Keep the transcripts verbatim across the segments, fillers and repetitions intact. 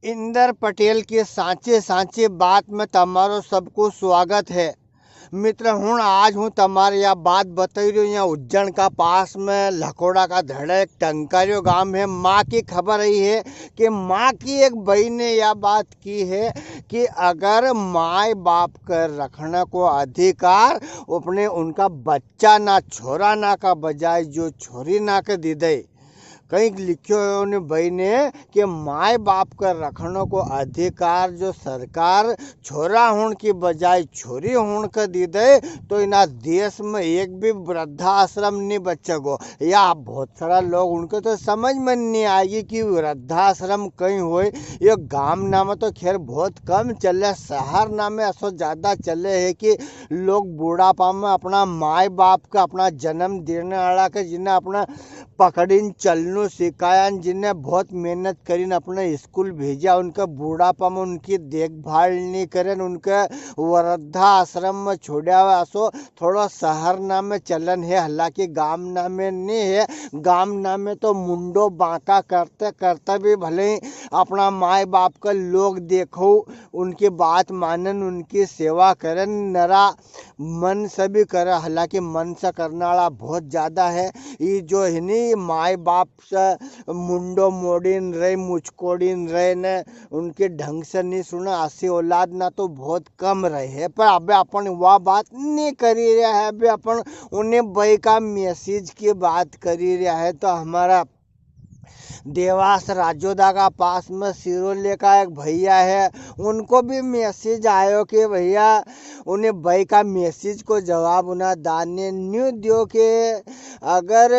इंदर पटेल की सांची सांची बात में तमारो सबको स्वागत है। मित्र हुण, आज हूँ तमारे या बात बताई रह्यो, यहाँ उज्जैन का पास में लखोड़ा का धड़ा एक टंकारियो गांव है। माँ की खबर रही है कि माँ की एक बई ने या बात की है कि अगर माय बाप के रखने को अधिकार अपने उनका बच्चा ना, छोरा ना का बजाय जो छोरी ना के दे दे, कईं लिख्यो है उन्हें बई ने कि माय बाप का रखने को अधिकार जो सरकार छोरा होण की बजाय छोरी होण के दी दे, तो इना देश में एक भी वृद्धाश्रम नी बचेगो। या बहुत सारा लोग उनके तो समझ में नी आएगी कि वृद्धाश्रम कईं होय। ये गाम ना में तो खैर बहुत कम चले, शहर ना में असो ज्यादा चले है कि लोग बुढ़ापा में अपना माय बाप का, अपना जन्म देने वाला का, जिन्हें अपना पकड़ीन चलनू सिखाया न, जिन्हें बहुत मेहनत करीन अपने स्कूल भेजा, उनके बुढ़ापा में उनकी देखभाल नी करे न, उनके वृद्धाश्रम में छोड़ा हुआ। असो थोड़ा शहर ना में चलन है, हालांकि गाम ना में नी है। गाम ना में तो मुंडो बांका करते करते भी भले ही अपना माय बाप का लोग देखो, उनकी बात मानन, उनकी सेवा करन, नरा मन से भी करे, हालांकि मन से करने वाला बहुत ज्यादा है। ये जो है नी, माय बाप से मुंडो मोड़ीन रहे, मुचकोड़ीन रहे ने, उनके ढंग से नी सुने, ऐसी औलाद ना तो बहुत कम रहे है। पर अबे अपन वा बात नी करी रहा है, अबे अपन उन्हें बई का मैसेज की बात करी रहा है। तो हमारा देवास राजोदा का पास में सिरोले का एक भैया है, उनको भी मैसेज आयो कि भैया, उन्हें बई का मैसेज को जवाब उन्हें दान ने न्यू दियो कि अगर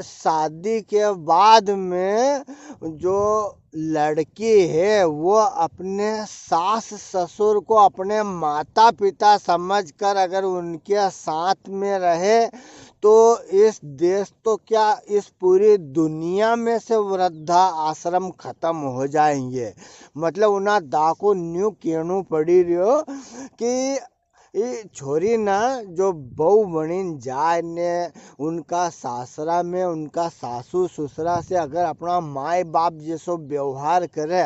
शादी के बाद में जो लड़की है वो अपने सास ससुर को अपने माता पिता समझकर अगर उनके साथ में रहे, तो इस देश तो क्या, इस पूरी दुनिया में से वृद्धा आश्रम खत्म हो जाएंगे। मतलब उन्हें दा को न्यू कहणू पड़ी रह्यो कि ये छोरी ना जो बहू बनीन जाए ने उनका सासरा में उनका सासू ससुरा से अगर अपना माय बाप जैसो व्यवहार करे,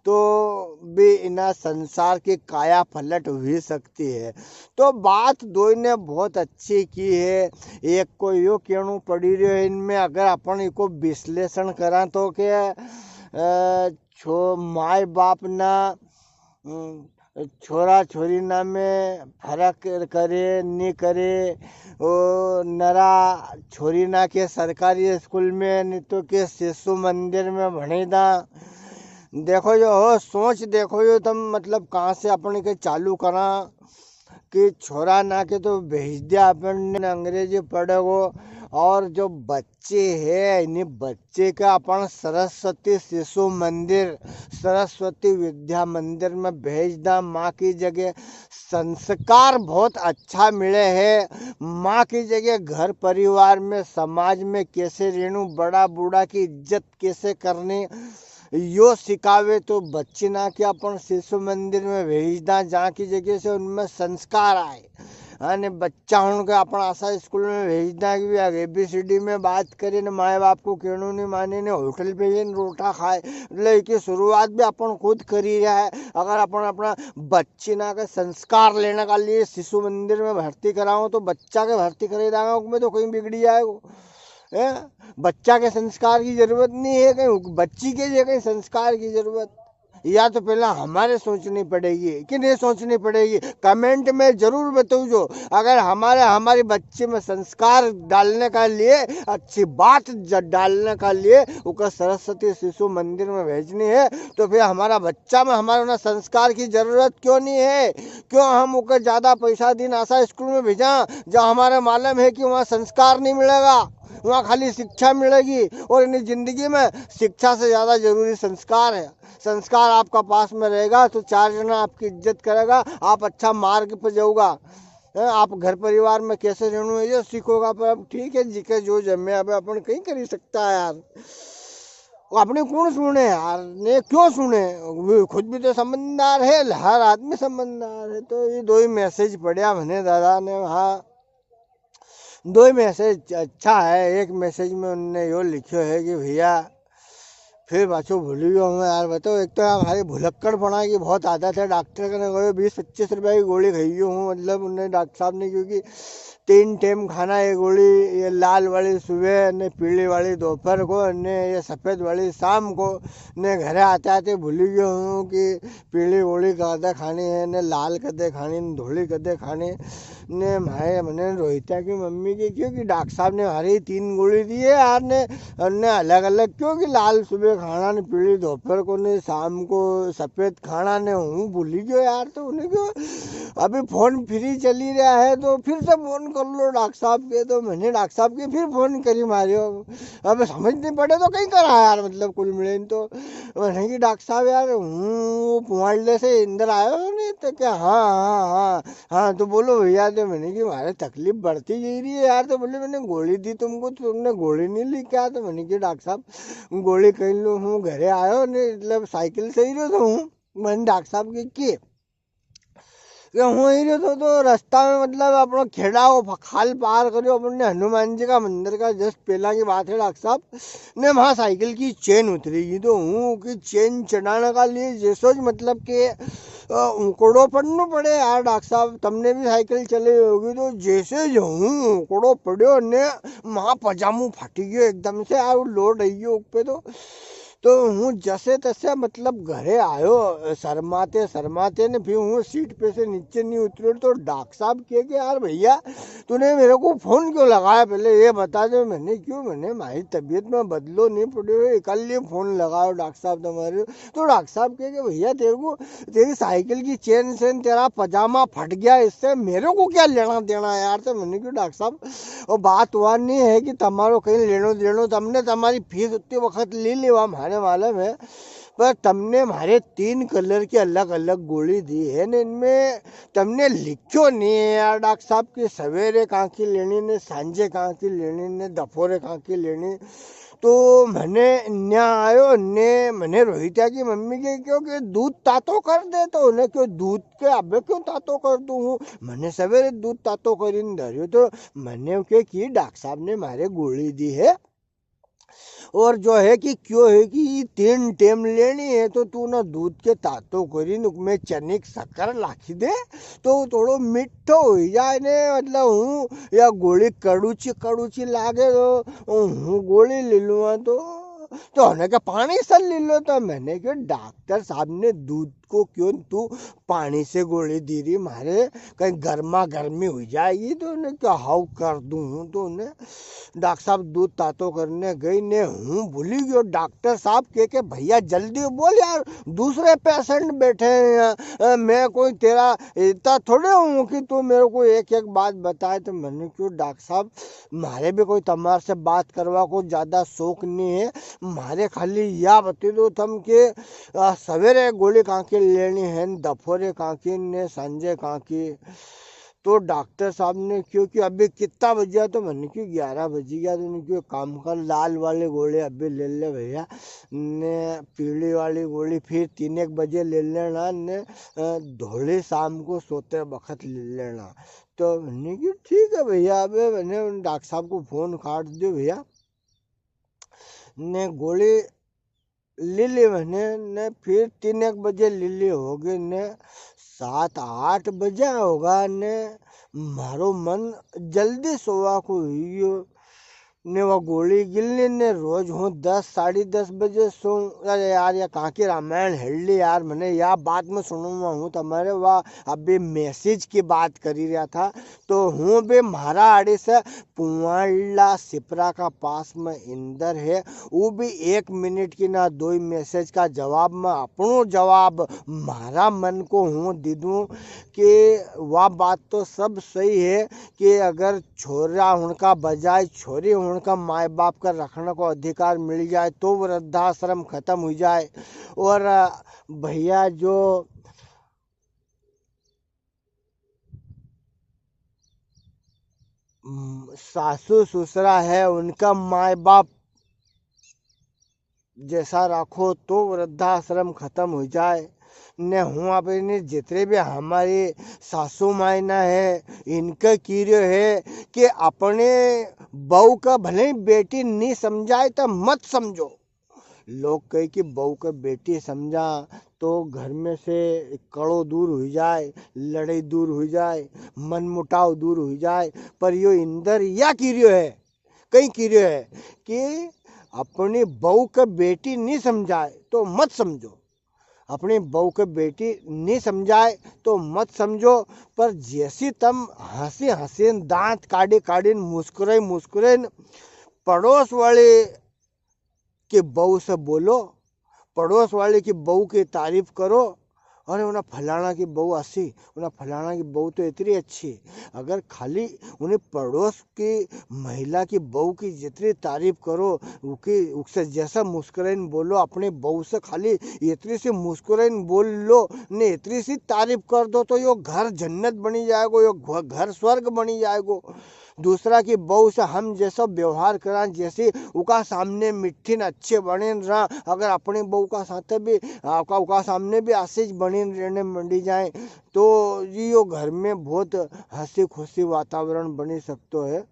तो भी इना संसार की काया पलट हुई सकती है। तो बात दोई ने बहुत अच्छी की है। एक को यो कहणू पड़ी रह्यो है इनमें, अगर अपन इको विश्लेषण करा तो के, अ, छो-, माय बाप ना, अम, छोरा छोरी ना में फर्क करे, नी करे, ओ, नरा छोरी ना के सरकारी स्कूल में, नी तो के शिशु मंदिर में भणे दा। देखो जो हो, सोच देखो जो तम, मतलब, कहाँ से अपन के चालू करा कि छोरा ना के तो भेज दिया अपन ने अंग्रेजी पढ़ेगो, और जो बच्चे है, इन्हीं बच्चे का अपन सरस्वती शिशु मंदिर, सरस्वती विद्या मंदिर में भेज दा। माँ की जगह संस्कार बहुत अच्छा मिले है। माँ की जगह घर परिवार में, समाज में कैसे रहनू, बड़ा बूढ़ा की इज्जत कैसे करनी, यो सिखावे तो बच्ची ना के अपन शिशु मंदिर में भेज दा, जहाँ की जगह से उनमें संस्कार आए। अने बच्चा होण के अपन असा स्कूल में भेज दा कि भी एबीसीडी में बात करे ने, माय बाप को कहणो नहीं माने ने, होटल पे ही रोटा खाए। मतलब, इकी शुरुआत भी अपन खुद करी रहा है। अगर अपन अपना बच्ची ना के संस्कार लेने का लिए शिशु मंदिर में भर्ती कराओ, तो बच्चा के भर्ती करे दांगा, उसमें तो कहीं बिगड़ी जाएगो। हैं? बच्चा के संस्कार की जरूरत नहीं है, कहीं बच्ची के लिए कहीं संस्कार की जरूरत, या तो पहला हमारे सोचनी पड़ेगी कि नहीं सोचनी पड़ेगी? कमेंट में जरूर बताओ जो। अगर हमारे, हमारी बच्ची में संस्कार डालने का लिए, अच्छी बात ज-, डालने का लिए उका सरस्वती शिशु मंदिर में भेजनी है, तो फिर हमारा बच्चा में हमारे उन्हें संस्कार की जरूरत क्यों नहीं है? क्यों हम उके ज्यादा पैसा दीन असा स्कूल में भेजा, जो हमारे मालूम है कि वहाँ संस्कार नहीं मिलेगा, वहाँ खाली शिक्षा मिलेगी? और इन्हीं जिंदगी में शिक्षा से ज्यादा जरूरी संस्कार है। संस्कार आपका पास में रहेगा तो चार जना आपकी इज्जत करेगा, आप अच्छा मार्ग पे जाओगा। हैं, आप घर परिवार में कैसे रहना है, ये सीखोगा। पर अब ठीक है, जिके जो जमे, अब अपन कहीं कर ही सकता है यार। वो अपने कौन सुने यार, ने क्यों सुने? वो खुद भी तो समझदार है, हर आदमी समझदार है। तो ये दो ही मैसेज पढ़िया मैंने दादा ने, हाँ, दो ही मैसेज अच्छा है। एक मैसेज में उनने यो लिखियो है कि भैया, फिर पाछो भूली गयो हूँ यार। बताओ, एक तो यार, हमारी भुलक्कड़पणा की बहुत आदत है। डॉक्टर कने गयो, बीस पच्चीस रुपया की गोली खाई गयो हूँ। मतलब, उनने, डॉक्टर साहब ने, क्योंकि तीन टाइम खाना, ये गोली, ये लाल वाली सुबह ने, पीली वाली दोपहर को ने, ये सफेद वाली शाम को ने, घरे आते आते भूली गयो हूँ कि पीली गोली कदे खानी है, ने लाल कदे खानी, ने धोली कदे खानी। ने माए मने रोहित्या की मम्मी के क्यो कि डॉक्टर साहब ने म्हारे तीन गोली दी है यार, ने, ने अलग-अलग क्यो कि लाल सुबह खाना ने पीली दोपहर को ने शाम को सफेद खाना ने हूँ भूली गयो यार, तो उनने क्यो अभी फोन फ्री चली रहा है, तो फिर से फोन कर लो डॉक्टर साहब के, तो मने डॉक्टर साहब के फिर फोन करी मारियो। अब समझ नी पड़े तो कई करा यार, मतलब कुल मिले तो। मने की डॉक्टर साहब यार, हूँ पुवाड़ले से इंदर आयो ने, तो क्या, हाँ, हाँ, हाँ, हाँ, तो बोलो भैया, तो मने की, म्हारे तकलीफ बढ़ती जा रही है यार, तो बोले, "मैंने गोली दी तुमको, तुमने गोली नहीं ली क्या?" तो मने की, "डॉक्टर साहब, गोली कहीं लूँ, हूँ घरे आयो ने, मतलब साइकिल से ही रहो तो हूँ।" मने डॉक्टर साहब के, के, के हूँ ही रहो तो, तो रास्ता में, मतलब, अपनो खेड़ा वो फ-, खाल पार करियो, अपने हनुमान जी का मंदिर का just पहला की बात है डॉक्टर साहब, ने वहाँ साइकिल की चेन उतरी गई, तो हूँ की चेन चढ़ाने का लिए जैसो ज, मतलब के, अ, उकड़ो पड़नो पड़े यार डॉक्टर साहब, तमने भी साइकिल चले होगी, तो जैसे ज हूँ उकड़ो पड़्यो ने वहाँ पजामू फाटी गयो एकदम से, यार लोड आई गयो ऊपर तो। तो हूँ जैसे तैसे, मतलब, घरे आयो, अ, शर्माते शर्माते ने, फिर हूँ सीट पे से नीचे नहीं उतरो, तो डॉक्टर साहब के, के, "यार भैया, तूने मेरे को फोन क्यों लगाया, पहले ये बता दे।" मने की, मने, म्हारी तबीयत में बदलो नहीं पड़ो है, इकल्ली फोन लगायो डॉक्टर साहब तुम्हारे। तो डॉक्टर साहब के, के, "भैया, तेरे को, तेरी साइकिल की चेन से तेरा पजामा फट गया, इससे मेरे को क्या लेना देना है यार?" तो मने की, "डॉक्टर साहब, वो बात वा नहीं है कि तमारो कहीं लेनो देनो, तमने तमारी फीस उतनी वक्त ले लेवा, म्हारे मालूम है, पर तमने म्हारे तीन कलर की अलग-अलग गोली दी है ने, इनमें तमने लिख्यो नहीं है यार डॉक्टर साहब कि सवेरे कांकी लेनी ने, सांझे कांकी लेनी ने, दफोरे कांकी लेनी।" तो मने न्या आयो ने मने रोहित्या की मम्मी के क्यो कि दूध तातो कर दे, तो उनने क्यो दूध के अबे क्यों तातो कर दूँ हूँ? मने सवेरे दूध तातो करीन धर्यो, तो मने के कि डॉक्टर साहब ने म्हारे गोली दी है। और जो है कि क्यों है कि तीन टेम लेनी है, तो तू ना दूध के तातो करीन उकमें चनिक शक्कर लाखी दे, तो थोड़ो मीठो हो जाए ने, मतलब हूँ या गोली कड़ूची कड़ूची लागे, तो हूँ गोली ले लूँगा तो, तो उनने के पानी से ले लो, तो मने क्यो डॉक्टर साहब ने दूध को क्यों तू पानी से गोली दी री म्हारे, कहीं गर्मा गर्मी हुई जाएगी, तो उनने क्यो हाउ कर दूँ हूँ, तो उनने डॉक्टर साहब दूध तातो करने गई ने हूँ भूली गयो। डॉक्टर साहब के, के, "भैया जल्दी बोल यार, दूसरे पेशेंट बैठे हैं यहाँ। अ, मैं कोई तेरा इतना थोड़े हूँ कि तू मेरे को एक एक बात बताए।" तो मने क्यो डॉक्टर साहब, म्हारे भी कोई तमार से बात करवा को ज्यादा शौक नहीं है। म्हारे खाली या बता दो तम के, अ, सवेरे गोली कांकी लेनी है, दफोरे कांकी ने सांझे कांकी। तो डॉक्टर साहब ने क्यो कि अभी कितना बज गया, तो मने क्यो ग्यारह बज गया, तो उनने क्यो काम कर, लाल वाले गोले अभी ले ले भैया, ने पीली वाली गोली फिर तीन एक बजे ले लेना, ने, अ, धोली शाम को सोते वक्त ले लेना। तो मने क्यो ठीक है भैया, अबे मने उन डॉक्टर साहब को फोन काट दियो भैया, ने गोली लीली मने, ने फिर तीन एक बजे लीली होगी ने, सात आठ बजा होगा ने, म्हारो मन जल्दी सोवा को हुई गयो। ने वा गोली गिलनी ने रोज हूँ दस, साढ़े दस बजे सोऊं। अरे यार, या कांकी रामायण हेड़ ली यार, मने या बात में सुनूंगा हूँ तमारे, वा अभी मैसेज की बात करी रहा था, तो हूँ भी म्हारा आड़े से पुवाड़ला सिपरा का पास में इंदर है, वो भी एक मिनट की ना दो ही मैसेज का जवाब में अपनो जवाब म्हारा मन को हूँ दे दूँ कि वा बात तो सब सही है कि अगर छोरा होण का बजाय छोरी होण का माय बाप का रखने को अधिकार मिल जाए तो वृद्धाश्रम खत्म हुई जाए। और भैया जो हम्म, सासू ससुरा है, उनका माय बाप जैसा राखो तो वृद्धाश्रम खत्म हुई जाए। ने हूँ अपनी जितने भी हमारी सासू मायना है, इनके की रह्यो है कि अपने बहू का भले ही बेटी नहीं समझाए तो मत समझो। लोग कहे कि बहू के बेटी समझा तो घर में से कलह दूर हुई जाए, लड़ाई दूर हुई जाए, मनमुटाव दूर हुई जाए, पर यो इंदर या की रियो है, कई की रियो है कि अपनी बहू के बेटी नी समझाए तो मत समझो, अपनी बहू के बेटी नी समझाए तो मत समझो, पर जैसी तम हंसी हंसी न, दांत काढ़ी काढ़ी न, मुस्कुराई मुस्कुराई न पड़ोस वाली की बहू से बोलो, पड़ोस वाली की बहू की तारीफ करो, अरे उन्हें फलाना की बहू असी, उन्हें फलाना की बहू तो इतनी अच्छी। अगर खाली उन्हें पड़ोस की महिला की बहू की जितनी तारीफ करो, उकी, उकसे जैसा मुस्कुराइन बोलो, अपनी बहू से खाली इतनी सी मुस्कुराइन बोल लो, ने इतनी सी तारीफ कर दो, तो यो घर जन्नत बनी जाएगो, यो घ-, घर स्वर्ग बनी जाएगो। दूसरा की बहू से हम जैसो व्यवहार करा, जैसी उका सामने मीठी न अच्छे बने न रहा, अगर अपनी बहू का साथ भी, आ, उका, उका सामने भी ऐसे ज बने न रहने मंडी जाए, तो यो घर में बहुत हंसी खुशी वातावरण बनी सकतो है।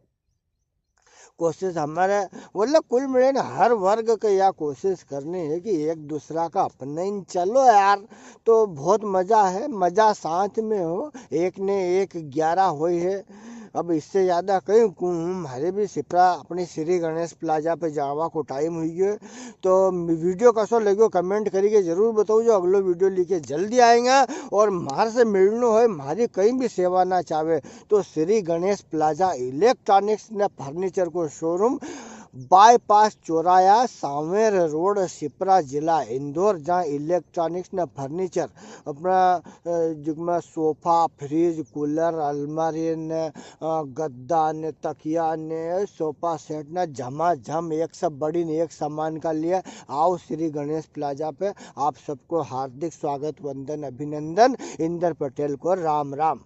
कोशिश हमारे, बोले, कुल मिले न हर वर्ग के या कोशिश करनी है कि एक दूसरा का अपने ही चलो यार, तो बहुत मजा है, मजा साथ में हो, एक ने एक ग्यारह होई है। अब इससे ज्यादा कई कहूँ, हूँ, म्हारे भी सिपरा अपने श्री गणेश प्लाजा पे जावा को टाइम हुई गयो है। तो वीडियो कसो लग्यो, कमेंट करी के जरूर बताओ, जो अगलो वीडियो लेके जल्दी आएंगे। और म्हारे से मिलनो होय, म्हारी कई भी सेवा ना चाहे, तो श्री गणेश प्लाजा इलेक्ट्रॉनिक्स ने फर्नीचर को शोरूम, बाईपास चौराया, सांवेर रोड, सिपरा, जिला इंदौर, जहाँ इलेक्ट्रॉनिक्स ने फर्नीचर अपना, अ, जिसमें सोफा, फ्रिज, कूलर, अलमारी ने, अ, गद्दा ने, तकिया ने, सोफा सेट ने, झमाझम एक से बढ़ी ने एक सामान का लिए आओ श्री गणेश प्लाजा पे। आप सबको हार्दिक स्वागत, वंदन, अभिनंदन। इंदर पटेल को राम राम।